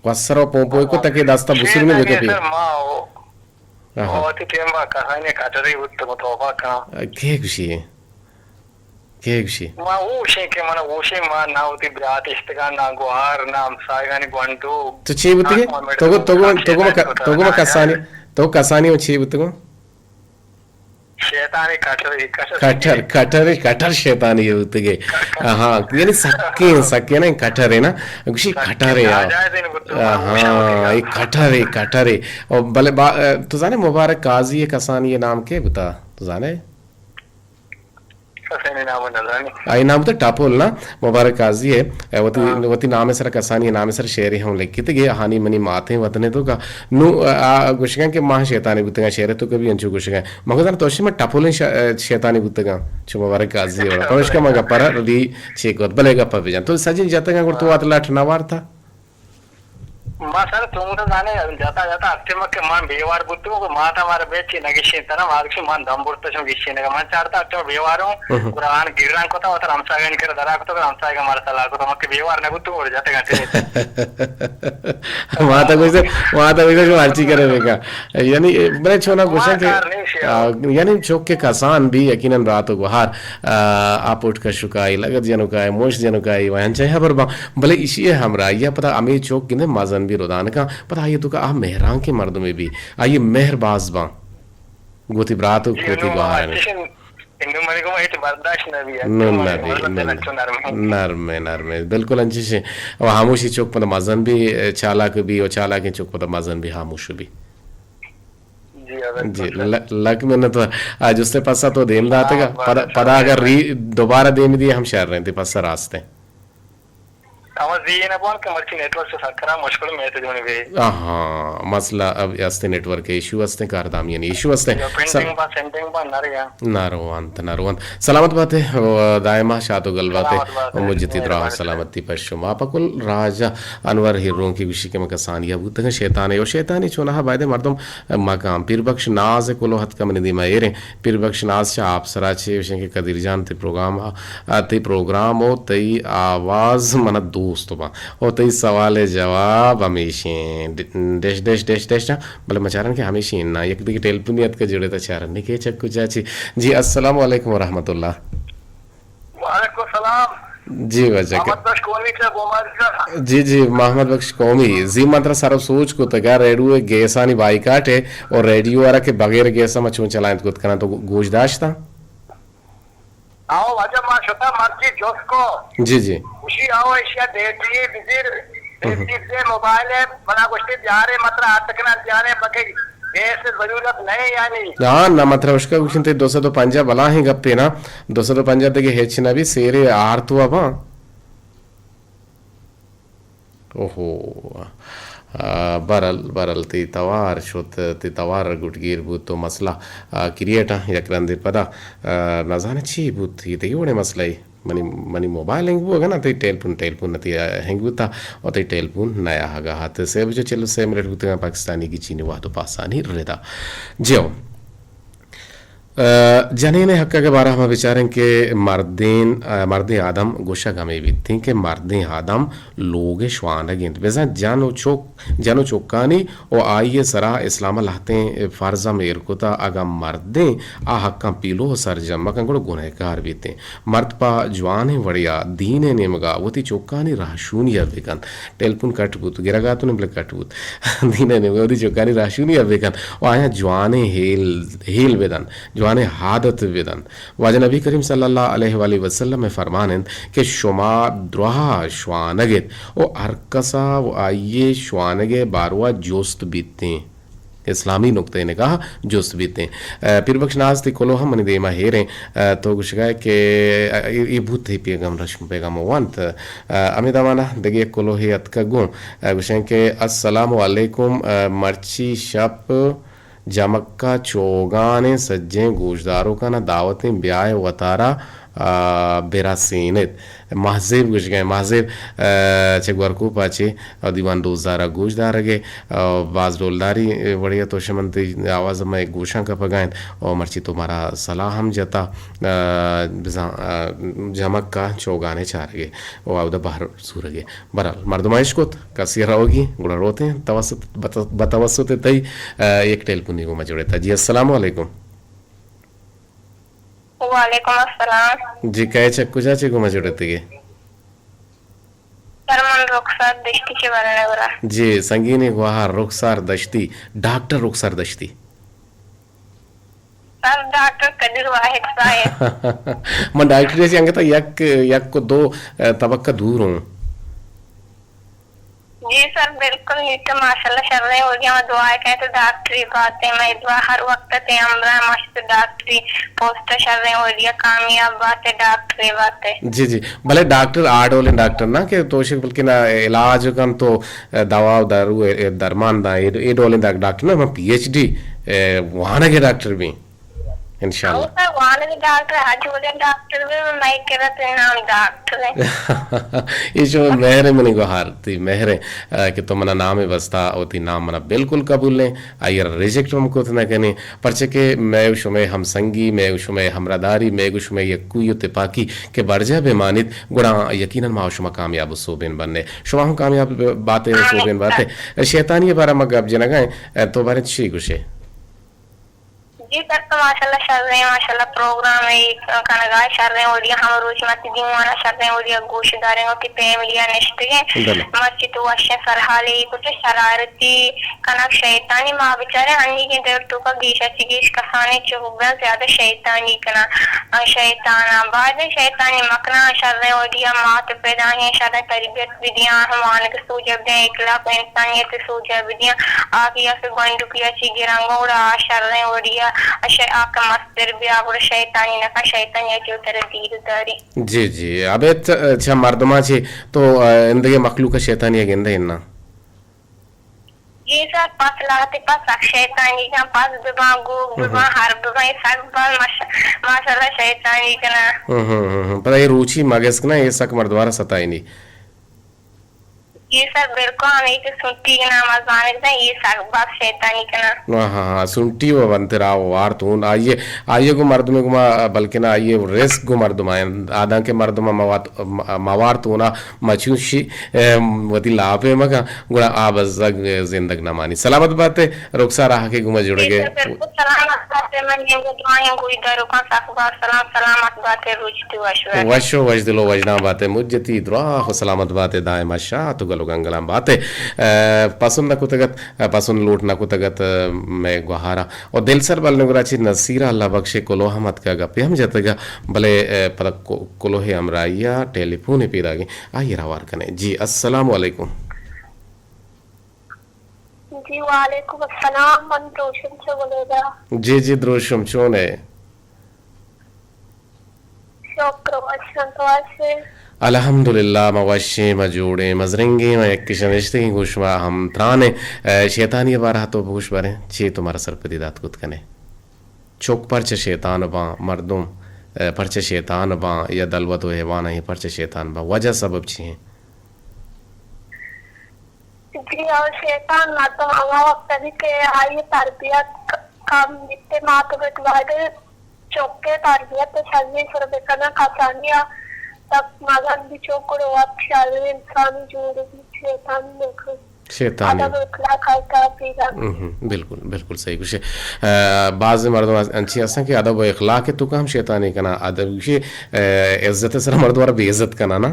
وسر و پوپوئی کو تکے دستا بسر میں بکپی۔ سر ما او، آہا۔ او وتی ٹیم با کسانی کٹری بوت تو توبہ کن۔ کے گوشی؟ کے گوشی؟ ما اوشیں کہ من اوشیں ما نہ وتی برات اشتگان، نہ گوہار، نہ ہمسایگانی گونڈو۔ تو چی بوتگے؟ تو گو، تو گو، تو گو ما ک-، تو گو ما کسانی، تو کسانی و چی بوتگو؟ شیطانی کٹر، کٹر۔ کٹر، کٹر، کٹر شیطانی یے بوتگے۔ ہاں، یعنی سکیں، سکیں نا کٹر ہے نا۔ گوشی کٹر ہے، ہاں۔ ہاں، یہ کٹر ہے، کٹر ہے۔ اور بلے با-، تو زانے مبارک قاضی ہے کسانی یہ نام کے بتا؟ تو زانے؟ کسانی نام نہ زانی۔ آئی نام بوتگ ٹاپول نا، مبارک قاضی ءِ، ءَ، وتی، ہاں۔ وتی نام ءِ سرا کسانی ءِ نام ءِ سرا شعرے ہم لکھتگ ءَ، ہانی منی ماتیں وطن ءِ توکا۔ نوں، ءَ، آ گوشگاں کہ ما شیطانی بوتگاں، شعر ءِ توکا بھی انچو گوشگاں۔ مگو زان تو شما ٹاپولیں ش-، ءَ، شیطانی بوتگاں، چو مبارک قاضی ءِ وڑا۔ پمشکا ما گپا را ری چیک وت، بلے گپا بجن۔ تو سجن جتگاں گڑ تو وت لٹ نہ وارتا؟ ما سر تو مت زانے جتا جتا اٹے مکہ من بیوار بوتو، ماتا مارا بیچی نگیشین تنا، ما گشی من دم برتا شم گیشین نگا۔ من چارتا اٹے بیواروں، ہم۔ قرآن گران کتا، وتر ہمساگانی کرا درا کتا، ہمساگا مارا سلاح کتا، مکہ بیوار نہ بوتو اور جاتے گھنٹے۔ ماتا گوشتا، ماتا گوشتا شو ہرچی کرے بکا۔ یعنی، بلے چونا گوشن کہ، کار نہیں شیو۔ آ، یعنی چوک کے کسان بھی یقیناً رات و گوہار، آ، آپ اٹھ کشکائی، لگت جنکائی، موش جنکائی، و انچائی خبر با۔ بلے ایشی ءِ ہمراہی ءَ پدا ہمے چوک گندے مزن بی، رودان کن، پدا آئی ءِ توکا آ مہرانکیں مردمے بی، آئی ءِ مہر باز باں گوں وتی برات و جی، گوں وتی انوں گوہارانی۔ انوں منی گوما ہچ برداشت نہ بی، نوں نہ بی، نرمیں۔ نرمیں، نرمیں، بالکل انچش۔ و ہاموشی چوک پدا مزن بی، چالاک بی، و چالاکیں چوک پدا مزن بی، ہاموش بی۔ جی، ہاں، جی، بالکل سر۔ ل-، لک منت وار۔ آ جستے پسا تو دیم داتگا۔ ہاں، پدا، بس، پدا اگر ری-، دوبارہ دیم دی ہم شر رہتے، پسا راستے۔ ہما زی نہ بوان کہ مرچی نیٹ ورک چہ سکرا مشکل میت جوڑی بے۔ آہاں، مسئلہ اب استے، نیٹ ورک ایشو استے، کاردامیانی ایشو استے۔ یا پینڈنگ با، سینڈنگ با، نہ رہیا۔ نہ روانت، نہ روانت۔ سلامت باتے، و دائما شاد و گل باتے۔ سلامت باتے۔ و مجتی دراہ و مہربانی۔ سلامتی پر شما۔ پہ کل راجا انور ہیرونکی گوشی کہ من کسانیا بوتگاں شیطانے، و شیطانی چونہا بایدے مردم مکان۔ پیر بخش ناز کلو ہتکا منی دیما ایریں۔ پیر بخش ناز چہ آپ سرا چے گوشیں کہ قدیر جان تئی پروگرام، آ، تئی پروگرام و تئی آواز منا دوست باں و تئی سوال جواب ہمیشیں ڈ-، ڈش ڈش ڈش ڈش۔ بلے مچارن کہ ہمیشیں نا، یک دیگہ ٹیلیفونی اتکا جوڑے تا چارن کہ چکو چاچی۔ جی، السلام علیکم ورحمۃ اللہ۔ وعلیکم السلام۔ جی واجہ۔ محمد بخش قومی سے گوما۔ جی جی، محمد بخش قومی، زی من ترا سر سوچ کتگا ریڈیو گیسانی بائیکاٹ ہے اور ریڈیو آرا کہ بغیر گیس ہم چون چلائنت کت کنن، تو گوش داشتا؟ آؤ واجہ، ما شتا مرچی جوس کو۔ جی جی۔ خوشی آؤ ایشیا بیٹری بزیر، بیٹری سے موبائل ہے، منا گوشتے بیارے، مطلب آتکنا بیارے، بکے گیس ضرورت نہیں یعنی۔ ہاں، نہ مطلب اشکا گوشن تے دو سد و پنجاہ بلا ہیں گپے نا، دو سد و پنجاہ دگے ہچ نہ بی، سیرے آرتو اباں۔ اوہو۔ آ، برل، برل تی توار شت، تی توار گٹگیر بوت تو مسئلہ، آ، کریٹ آں یک رندے پدا، آ، نزانہ چی بوت، یہ تئی وڑے مسئلہ ای۔ منی، منی موبائل ہنگ بوگا نا، تئی ٹیلیفون، ٹیلیفون نتی، آ، ہنگ بوتا، و تئی ٹیلیفون نیا ہگا ہات۔ سے بجو چل و سے منٹ بوتگا پاکستانی کی چینی وہد و پاسانی ردا۔ جیو۔ آ، جنین ء حق ء بارہ ما بچاریں کہ مردین، آ، مردین آدم گوشگ ہمے بیتیں کہ مردین آدم لوگ ء شوانگ انت۔ بزاں جن و چک، جن و چکانی و آئی ء سرا اسلام ء لہتیں فرض ہم ایر کتا، اگاں مردین آ حقاں پیلو و سرجم مکن گڑا گنہگار بیتیں۔ مرد پہ جوانیں وڑیا دین ء نیمگا وتی چکانی رہشونی ء بکنت۔ ٹیلیفون کٹ بوت، گرگا تو نمبر کٹ بوت۔ دین ء نیمگا وتی چکانی رہشونی ء بکنت و آیاں جوانیں ہیل، ہیل بدنت۔ جوانیں عادت بدنت۔ واجہ نبی کریم صلی اللہ علیہ وآلہ وسلم ء فرمان انت کہ شما دراہ شوانگ ات و ہر کسا و آئی ء شوانگ ء باروا جست بیتیں۔ اسلامی نقطہ نگاہ جست بیتیں۔ ء، پیر بخش ناز تی کلو ہم منی دیما ہیریں۔ ء، تو گوشگا کہ، ء، اے، اے بوت ہی پیغام رشم پیغام وانت۔ ء، ہمے دمانا دگہ یک کلوہے اتکگ گوں۔ ء، گوشیں کہ السلام علیکم، ء، مرچی شپ جمکا چوگانیں سجیں گوشداروکانا دعوتیں بیائے وتارا، آ، برسینیت۔ مہزیب گوشگئے، مہزیب، آ، چہ گورکوپا چہ دیوان دوزدارا گوشدارگئے، آ، باز ڈولداری وڑیا تو شمنتی آواز مئے گوشاں کپگا انت، و مرچی تو مارا سلاہ ہم جتا، آ، بزاں، آ، جمکا چوگانے چارگئے و اودا بہر زورگئے۔ بہرحال، مردماں اش کت، کسی ء روگی، گڑا روتیں، توسط، بت-، بتوسط تئی، آ، یک ٹیلیفونی گوما جڑتا۔ جی، السلام علیکم۔ وعلیکم السلام۔ جی، کئے چہ کجا چہ گوما جڑتگے؟ سر، من رخسار دشتی چہ ورنہ گورا۔ جی، سنگینی گوہار رخسار دشتی، ڈاکٹر رخسار دشتی۔ سر، ڈاکٹر قدیر واحد صاحب۔ من ڈاکٹر سے انگتا یک، یک کو دو، ء، طبقہ دور ہوں۔ جی سر، بالکل نیچے ماشاءاللہ شریں وڑیا ما دعا کہیں تو ڈاکٹری باتے، میں دعا ہر وقت تے ہمراہ ماشاءاللہ ڈاکٹری پوسٹ شریں وڑیا کامیاب باتے، ڈاکٹری باتے۔ جی جی، بلے ڈاکٹر آ ڈولیں ڈاکٹر نہ کہ توشک بلکہ نہ علاج کن تو دوا و دارو، اے، درمان داں، اے، اے ڈولیں دا-، ڈاکٹر نہ، من پی ایچ ڈی، اے، وانگ ء ڈاکٹر بیں، انشاءاللہ۔ او سر، وانگ ء ڈاکٹر، ہر ڈولیں ڈاکٹر بیں، من مئے کرا تے نام ڈاکٹر ہے۔ اے شمئے مہر ء منی گوہار، تی مہر ء، آ، کہ تو منا نام ء بستا، او تی نام منا بالکل قبول ایں، آئی ء ریجیکٹ ہم کت نہ کنیں۔ پرچہ کہ مئے و شمئے ہمسنگی، مئے و شمئے ہمراہداری، مئے و شمئے یکوئی و تپاکی کہ برجاہ بہ مانیت، گڑا یقیناً ما و شما کامیاب و سوبین بنیں۔ شما ہم کامیاب باتے و سوبین باتے۔ شیطانی ء بارہ ما گپ جنگا ایں، تو بارے چی گوشے؟ جی سر، تو ماشاءاللہ شریں، ماشاءاللہ پروگرام ء کنگا شریں، اوڈیا ہم روچ متی دیوانا شریں، اوڈیا گوش داریں، وتی فیملی ء نشتگیں۔ بلے۔ مرچی تو وشیں سرحالے کچھ شرارتی کنگ شیطانی ما بچارے، ہنیگیں دور توکا گیشا چہ گیش کسانیں چک بہ زیادہ شیطانی کناں۔ آ، شیطاناں باید انت شیطانی مکناں، شریں وڑیا مات پدائیں شریں تربیت بدیاں، ہم وانگ سوجا بدیاں، اخلاق و انسانیت سوجا بدیاں۔ آ کہ یک گونڈکی ء چہ گراں گڑا آ شریں وڑیا ش-، آ کہ مستر بیا گڑا شیطانی نکن، شیطانی ء چہ ترا دیر داری۔ جی جی، ابید چہ مردماں چہ تو، آ، اندگہ مخلوق ء شیطانی ء گندے اناں؟ جی سر، پس لہتے پس سک شیطانی کن، پس بباں، گوک بباں، ہر بباں، اے سک باز ماش-، ماشاءاللہ شیطانی کناں۔ ہم، ہم، ہم، ہم۔ پدا اے روچی مگس کناں، اے سک مردمارا ستائینی۔ یہ سر بالکل ہمیں کہ سنتی کے نام زانگ دیں، یہ سر بس شیطانی کنا۔ ہاں، ہاں، ہاں، سنٹی و بنت را وارت ہون۔ آئیے، آئیے گو مردمے گما، بلکنا آئیے رزق گو مردم آئیں۔ آدان کہ مردم موات، م-، موارت ہونا مچوشی، اے، وتی لاپے مکن، گڑا آ بزگ زندگ نمانی۔ سلامت باتے، رخسار آ کہ گما جڑگے۔ یہ سر بالکل سلامت باتے، من یہ دعائیں گوئی دروکاں سخبار سلام، سلامت باتے، روچ وش و وش دل و وژنام بات ئے، مجتی دراہ و سلامت بات ئے، دائما شات و گل و گنگلام بات ئے۔ اے، پسند نہ کتگ ات، اے، پسند لوٹ نہ کتگ ات، اے، مئے گوہارا۔ و دل سر بل نگرا چی نصیر اللہ بخش کلوہ ہم اتکا گپے ہم جتگا، بلے، اے، پدا کو-، کلوہ ہمراہیا ٹیلی فون پیداگیں، آئی را ہوار کنیں۔ جی، السلام علیکم۔ جی، وعلیکم السلام، من دروشم چہ بلیدہ۔ جی، جی، دروشم چون ئے؟ شکر، وشن، تو وشے؟ الحمدللہ، ما وشیں، ما جوڑیں، ما زرنگیں، ما یک کش نشتگیں، گوں شما ہم ترانیں۔ اے، شیطانی بارہ تو بگوش باریں، چی تو مارا سرپدی دات کت کنے؟ چک پرچہ شیطان باں، مردم، اے، پرچہ شیطان باں، یا دلوت و حیوان ہیں، پرچہ شیطان باں، وجہ سبب چی ہیں؟ جی، اور شیطان مردم ہما وقت بھی کہ آئی تربیت ک-، کم بیتے، مات و پت باید چوکے تربیت سجی سر بکنن، کسانی ء تک مزن بھی چوک گڑا وقت شر انسانی جوڑ بھی شیطانی نکن۔ شیطانی۔ ادب و اخلاق ہر طرف پیدا۔ ہم، ہم، بالکل، بالکل صحیح گوشے۔ اے، بعض مردم انچی ہستن کہ ادب و اخلاق تو کم شیطانی کنا، ادب گوشے، اے، عزت سر مردم را بے عزت کنا نا۔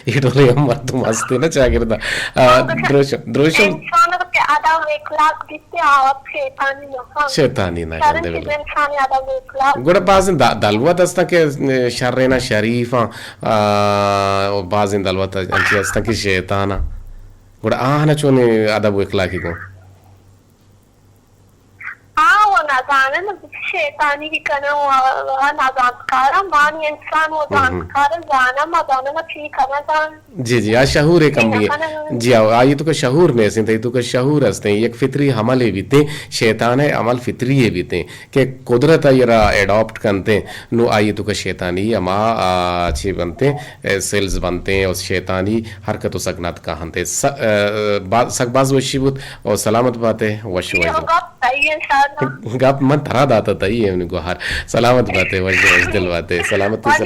اے ڈولے ہم مردم ہستے نا چاگردا۔ آ، دروشم، دروشم۔ انسان کے ادب و اخلاق دیتے آوت شیطانی نہ کن۔ شیطانی نہ کن، شریں چیز بالکل۔ انسان ادب و اخلاق۔ گڑا بازیں دا-، دلوت ہستن کہ شریں نا شریفاں، آ، و بازیں دلوت انچی ہستن کہ شیطانا۔ گڑا آہانا چونیں ادب و اخلاقی گوں؟ آ و نزانن، شیطانی بکنن و، و نزانتکارن، مانی انسان و زانتکارن، زانن، مزانن، چی کنن زانن۔ جی، جی، آ شعور کمی ہے۔ جی، آ، آئی تو کا شعور نہیں سنتے، تو کا شعور ہستے، یک فطری عملے بیتے، شیطان ہے عمل فطری ہے بیتے، کہ قدرت آئی را اڈاپٹ کنتے، نو آئی تو کا شیطانی ہما، آ، چی بنتے، اے، سیلز بنتے، اور شیطانی حرکت و سکنات کا ہنتے۔ س-، اے، با-، سک باز وشی بود، اور سلامت باتے، وش وش۔ گپ من ترا داتا تئی اے منی گوہار۔ سلامت باتے، وش وش دل باتے، سلامتی سر۔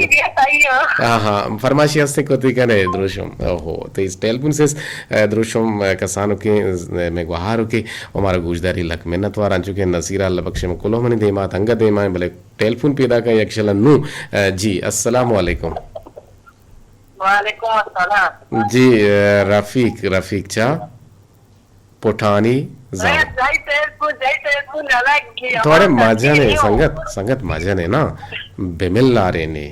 ہاں، ہاں، فرمائشی ہستے کتی کنے دروشم۔ اوہو، تئی ٹیلیفون سیس، اے، دروشم، اے، کسانو کے، اے، میں گوہارو کے، و مارا گوشداری لک منت وار، انچو کہ نصیر اللہ بخش میں کلو منی دیما، تنگا دیما، بلے ٹیلیفون پیدا کا یک شل نو۔ اے، جی، السلام علیکم۔ وعلیکم السلام۔ جی، اے، رفیق، رفیق چا؟ پٹھانی زان۔ اے، جائی ٹیلیفون، جائی ٹیلیفون نہ لگی، تو اڑے ہمارا ماجن ہے، سنگت، سنگت ماجن ہے نا، بمل لارے نے۔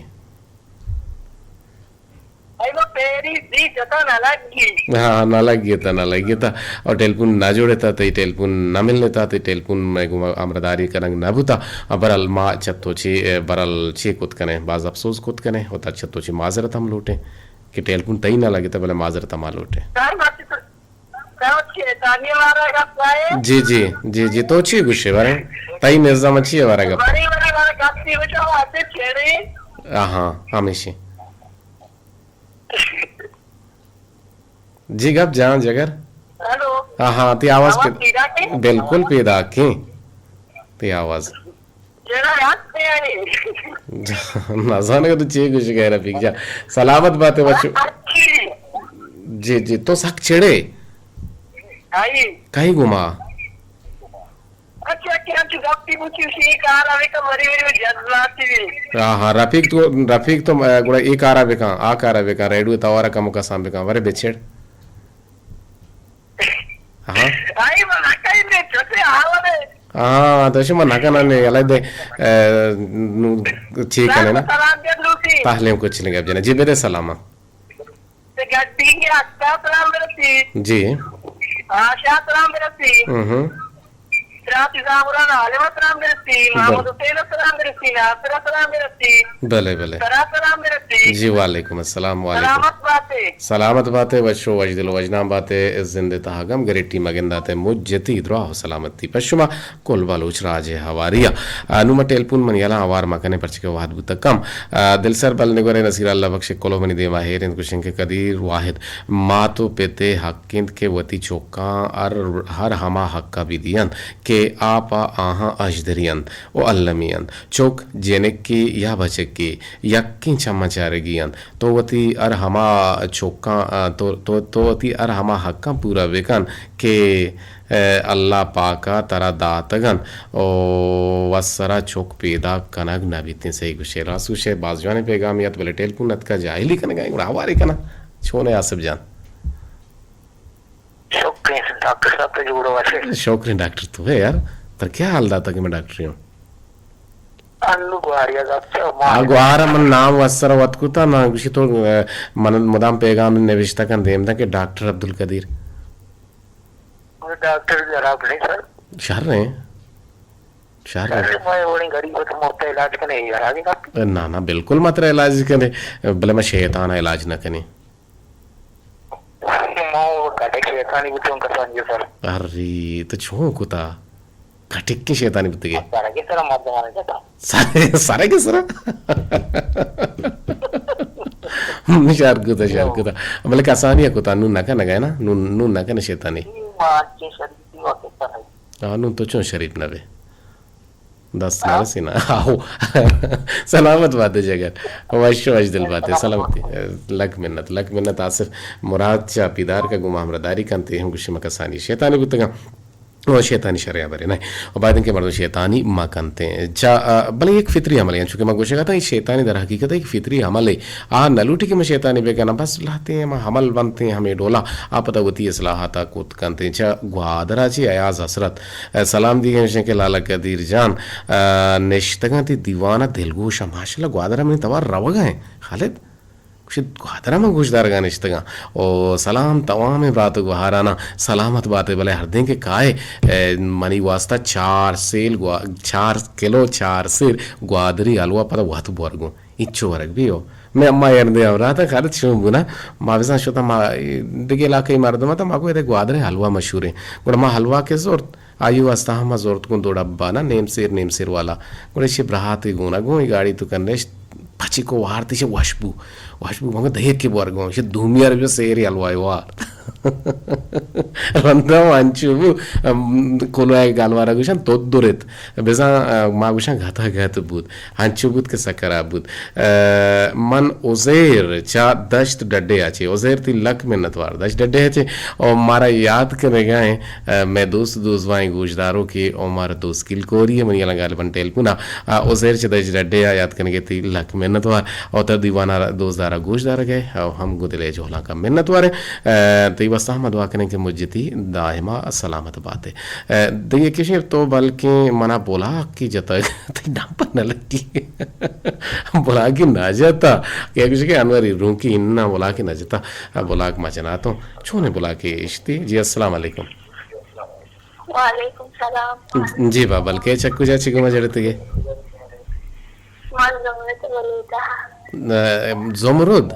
اے وہ پیری دی جتا نہ لگی۔ ہاں، نہ لگی تا، نہ لگی تا۔ اور ٹیلیفون نہ جوڑے تا، تئی ٹیلیفون نہ ملنے تا، تئی ٹیلیفون میں گما امرداری کنگ نہ بوتا۔ برال ما چتو چی، برال چی کت کنے، باز افسوس کت کنے، ہوتا چتو چی معذرت ہم لوٹیں کہ ٹیلیفون تئی نہ لگے تا، بلے معذرت ہم لوٹیں۔ سر، ما تو تو شیطانی وارا گپ ء ئے؟ جی، جی، جی، جی، تو چی گوشے بارے؟ تئی نظام چی وارا گپ؟ بڑی بڑی وارا گپ تی بچا آتے چھڑے۔ آہاں، ہمیشی۔ جی گپ جان جگر۔ ہیلو۔ آہاں، تی آواز آواز پہ-، پیدا کے؟ بالکل پیدا کے۔ تی آواز۔ جڑا یاد پہ آئی۔ نزانگ تو چی گوشگ ئے رفیق جان۔ سلامت باتے بچو۔ جی، جی، تو سک چڑے۔ آئی۔ کئی گما؟ اچھا، کیا تو گپی بوتی اسی کار آوے کا مری مری جذباتی بھی۔ ہاں، ہاں، رفیق تو، رفیق تو، اے، گڑا اے کارا بکن، آ کارا بکن، ریڈیو توارا کم کسان بکن، ورے بچڑ۔ ہاں۔ آئی من کئی نے چھوٹے آورے۔ ہاں، تو شما نہ کنن نے، یلا دے، اے، نو، چی کنے نا؟ سلام دے لوٹی۔ پہلے کچھ نہیں گپ جنے۔ جی، بدے سلام۔ تے گڈی کے اکا سلام برسی۔ جی۔ آشا سلام برسی۔ ہوں ہوں۔ ترا تی زامران عالم سلام برسی، بلے۔ محمد حسین سلام برسی، ناصر سلام برسی، بلے، بلے۔ ترا سلام برسی۔ جی، وعلیکم السلام، وعلیکم۔ سلامت باتے۔ سلامت باتے، وش و وشدل و وشنام باتے، زند تہا گم گریٹی مگنداتے، مجتی دراہ و سلامتی پہ شما۔ کل بلوچ راج ء ہواری ء۔ آ، نوں ما ٹیلیفون من یلاں ہوار مہ کنیں، پرچہ کہ وہد بوتگ کم۔ آ، دلسر بل نگورے نصیر اللہ بخش کلو منی دیما ہیر انت، گوشن کہ قدیر واحد، مات و پت ء حق انت کہ وتی چکاں ہر، ہر ہما حق ء بہ دینت کہ آ پہ آہاں اژدری انت و المی انت۔ چک، جنکے یا بچکے یکیں چماں چارگی انت۔ تو وتی ہر ہما چکاں، آ، تو، تو، تو وتی ہر ہما حقاں پورا بکن کہ، اے، اللہ پاک ء ترا داتگ انت و وسرا چک پیداک کنگ نہ بیتیں۔ صحیح گوشے، راست گوشے، باز جوانیں پیغامے ات، بلے ٹیلیفون اتکا جاہلی کنگا ایں، گڑا ہوارے کناں۔ چونے آصف جان؟ شکریں ڈاکٹر صاحب، تو جوڑ وش ئے؟ شکریں ڈاکٹر، تو ہے یار، ترا کیا حال داتا کہ میں ڈاکٹری ہوں؟ انو گواریا داتا، آ گوارا من نام وسر وت کتا، نا گوشی تو، اے، من مدام پیغام نوشتہ کن دیم دا کہ ڈاکٹر عبدالقدیر۔ ڈاکٹر جراب نہیں سر۔ شر ہیں۔ شر ہیں۔ سر، میں وڑیں غریب تو مرتا علاج کنے، علاج نہ۔ نا، نا، بالکل مت علاج کنے، بلے میں شیطان علاج نہ کنے۔ ما کٹک شیطانی بوتوں کسانی سر۔ ارے، تو چون کتا؟ کٹک کی شیطانی بوتگے؟ سرگے سر مردمانا جتا۔ سر، سرگے سر؟ شر کتا، شر کتا۔ بلے کسانی کتا، نون نہ کنگا نا، نون، نون نہ کنے شیطانی۔ ما چے شریفی وقت پر ہے۔ آ، نون تو چون شریف نہ بے؟ دست نہ رسی نا۔ آہو۔ سلامت باتے جگر۔ وش، وش دل باتے۔ سلامتی۔ لک منت، لک منت آصف مراد چا پیدار کا گما ہمراہ داری کنتے ہم گوشی مکسانی شیطانی بوتگا۔ او شیطانی شریا برے نہ۔ او باید کہ مردم شیطانی ما کنتے۔ چا، آ، بلے ایک فطری عمل ہے، چونکہ ما گوشے گا تھا، یہ شیطانی در حقیقت ہے ایک فطری عمل ہے۔ آ نہ لوٹی کہ میں شیطانی بے کنا، بس لاتے ہیں، ہم عمل بنتے ہیں، ہمیں ڈولا۔ آ پتہ وتی اصلاحاتا کوت کنتے۔ چا گوادرا چی ایاز حسرت۔ اے، سلام دیگا گوشیں کہ لالا قدیر جان، اے، نشتگاں تی دیوان ء دلگوش ء۔ ماشاءاللہ، گوادر ء منی توار روگ ء انت خالد۔ گوشت، گوادر ء من گوشدارگ ء نشتگاں۔ او سلام توامیں برات ء گوہارانا، سلامت باتے، بلے ہردیں کہ کائے، اے، منی واسطہ چار سیل گوا-، چار کلو چار سیر گوادری حلوہ پدا وت بورگوں۔ اینچو ورگ بیو۔ میں اما یار دے ہمراہ تا خالد شوم بونا۔ ما بزاں شتا ما دگہ علاقہ مردم تا ما کو ادے گوادر حلوہ مشہور ہے۔ گڑا ما حلوہ کے زورت، آئی واسطہ ہم زورت گوں دو ڈبہ نا نیم سیر، نیم سیر والا۔ گڑا شی براتے گونا گوں ای گاڑی تو کنش پچی کو وارتی شی وشبو۔ وشبو مگو دہیر کے بور گوں شی دومی عربی سیر حلوہ وار۔ رندا ما انچو بو، ام، کلوہ گالوارا گوشن تو درت۔ بزاں، آ، ما گوشاں گھتا گھت بوت۔ انچو بوت کہ سکرا بوت۔ آ، من عزیر چا دشت ڈڈے آ چے۔ عزیر تی لک منت وار دشت ڈڈے آ چے۔ او مارا یاد کنگا ہیں، آ، میں دوست دوزوائیں گوشداروں کے او مارا دوست کل کوری ہے۔ منی الان غالباً ٹیلیفون آ، آ، عزیر چا دشت ڈڈے آ یاد کنگے تی لک منت وار۔ او تر دیوانا دوست دارا گوشدارگے۔ او ہم گدلے جولاں کا منت وارے۔ آ، تی واسطہ ہم دعا کنیں کہ مجتی دائما سلامت باتے۔ اے، دگہ کشے تو بلکیں منا بلاک کی جتگ۔ تئی نام پر نہ لگی۔ بلاکی نہ جتا۔ کہ گوشے کہ انوری رونکی انا بلاکی نہ جتا۔ بلاک ما جناتوں۔ چونے بلاکی اشتی؟ جی، السلام علیکم۔ وعلیکم سلام۔ جی بابل، کے چکو جا چی گما جڑتے گے؟ من زمرد بلوچ۔ اے، زمرد؟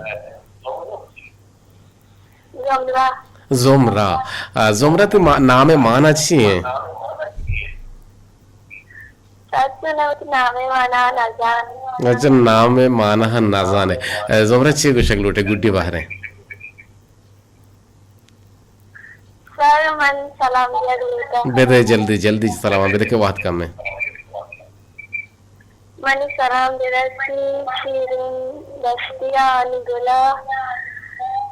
زمرہ۔ زمرہ۔ آ، زمرہ تی ما-، نام ء مانا چی ہیں؟ سچ نہ وتی نام ء مانا نزان۔ اچھا، نام ء مانا ہم نزانے۔ اے، زمرہ چی گوشگ لوٹے گڈی بہریں؟ سر، من سلام دیگ لوٹاں۔ بدے جلدی، جلدی سلام بدے کہ وقت کم ہے۔ منی سلام برسی شیرین دشتی آنی گلا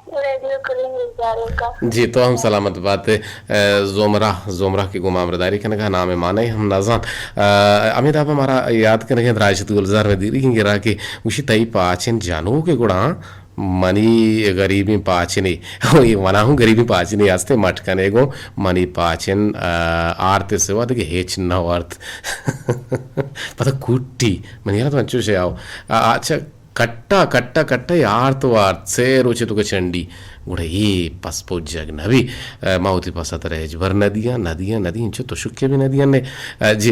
ریڈیو کلین گزارے کا۔ جی، تو ہم سلامت باتے۔ اے، زمرہ، زمرہ کی گما امرداری کنگا نام مانے ہم نزان۔ اے، ہمیں دابا مارا یاد کنگے دراجت گلزار میں دیری گرا کہ گوشی تئی پاچن جانو کے گڑا منی غریبیں پاچنے، اے منا ہوں غریبیں پاچنے ہستے مٹ کنے گوں منی پاچن، آ، آرت سوا دگہ ہچ نہ آرت۔ پدا کوٹی، منی یاد انچوش آو۔ آ، اچھا، کٹا، کٹا، کٹا، اے آرت وارت، سے روچے تو کہ چنڈی۔ گڑا اے پس پوجگ نہ بی۔ ء، ما وتی پس ء ترا ہچبر نہ دیاں، نہ دیاں، نہ دیاں، انچو تشکے بھی نہ دیاں نے۔ ء، جی،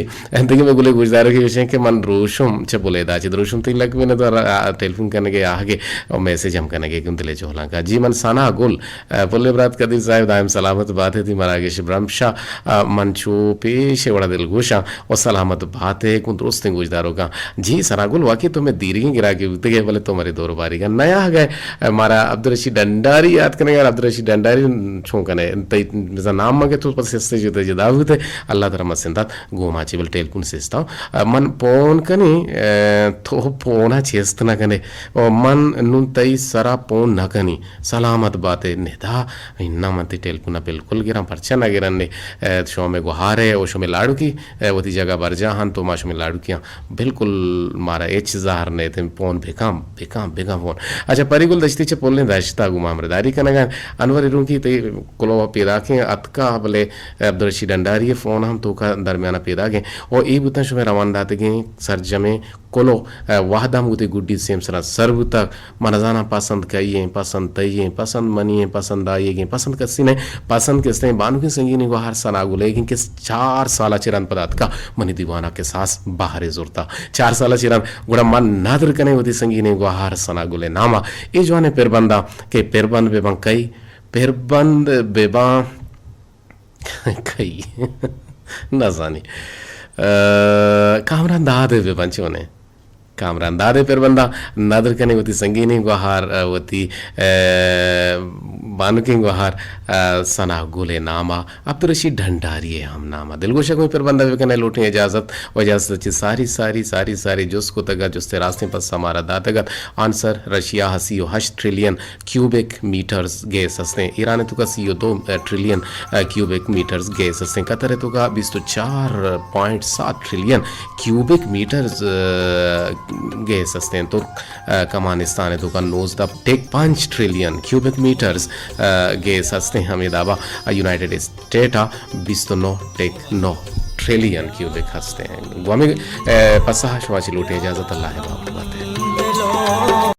دگہ مئے گلیں گوشداروکے گوشیں کہ من دروشم چہ بلیدہ، چہ دروشم تئی لگ بہ نہ تو را-، ٹیلیفون کنگے آہگے اور میسج ہم کنگے گوں دلے چولاں کا۔ جی، من ثنا گل، ء، پلے برات قدیر صاحب دائم سلامت بات ئے، تئی مراگش برمشا، ء، من چو پیش وڑا دلگوشاں۔ و سلامت بات ئے گوں درستیں گوشداروکاں۔ جی ثنا گل، واقعی تو مئے دیرگیں گراکے بوتگ ئے، بلے تو مرے دور باریگا نیاہگ ئے۔ مارا عبدالرشید ڈنڈاری یات کنگا، عبدالرشید ڈنڈاری چون کنے؟ تئی بزاں نام مگے تو پس سستے جدا جدا بوتے۔ اللہ ترا مسندات گوما چی بل ٹیلیفون سستا۔ من پون کنی، تو پونا چست نہ کنے۔ و من نون تئی سرا پون نہ کنی۔ سلامت بات ئے ندا۔ اناں من تئی ٹیلیفون ء بالکل گراں، پرچا نہ گرن نے؟ ء، شما مئے گوہار ئے و شمئے لاڑکی، ء، وتی جاگہ برجاہ انت و ما شمئے لاڑکیاں، بالکل مارا ہچ زہر نیت، پون بکن، بکن، بکن پون۔ اچھا، پری گل دشتی چہ پلیں دشتا گوں ما ہمراہداری کنگا انت۔ انور ایرونکی تئی کلوہ پیداکیں اتکا، بلے عبدالرشید ڈنڈاری فون ہم توکا درمیان پیداکیں و اے بوتن شمئے روان داتگیں سرجمیں کلو، ء، وہد ہم وتی گڈی سیم سرا سر بوتگ۔ من نزاناں پسند کئی ایں، پسند تئی ایں، پسند منی ایں، پسند آئی ایں، پسند کسی نہ ایں، پسند کستیں بانکیں سنگینیں گوہار ثنا گل ئیگ ایں کہ چار سال ء چہ رند پدا اتکا منی دیوان ء کساس بہرے زرتا۔ چار سال ء چہ رند گڑا من ندر کنیں وتی سنگینیں گوہار ثنا گل ء نام ء۔ اے جوانیں پربنداں کہ پربند بہ باں کئی، پربند بہ باں کئی نزانی۔ ء، کامران داد ء بہ بنت چونیں؟ کامران داد ء پربنداں ندر کنیں وتی سنگینیں گوہار، ء، وتی، ء، بانکیں گوہار، ء، ثنا گل ء نام ء، عبدالرشید ڈھنڈاری ء ہم نام ء۔ دلگوش ء گوں اے پربند ء بہ کنیں لوٹیں اجازت و اجازت ء چہ ساری، ساری، ساری، ساری جست کتگ ء جست ء راستیں پسہ مارا داتگ ات۔ آنسر رشیا ء سی و ہشت ٹریلین کیوبک میٹرز گیس ہستیں۔ ایران ء توکا سی و دو ٹریلین، ء، کیوبک میٹرز گیس ہستیں۔ قطر ء توکا بیست و چار پوائنٹ سات ٹریلین کیوبک میٹرز، ء، گیس ہستیں۔ ترک، ء، کمانستان ء توکا نوزدہ ٹیک پنچ ٹریلین کیوبک میٹرز، ء، گیس ہستیں۔ ہمے دابا یونائیٹڈ اسٹیٹ ء بیست و نو ٹیک نو ٹریلین کیوبک ہستیں۔ گوں ہمے، ء، پسہ شما چہ لوٹیں اجازت، اللہ ء باور بات ئے۔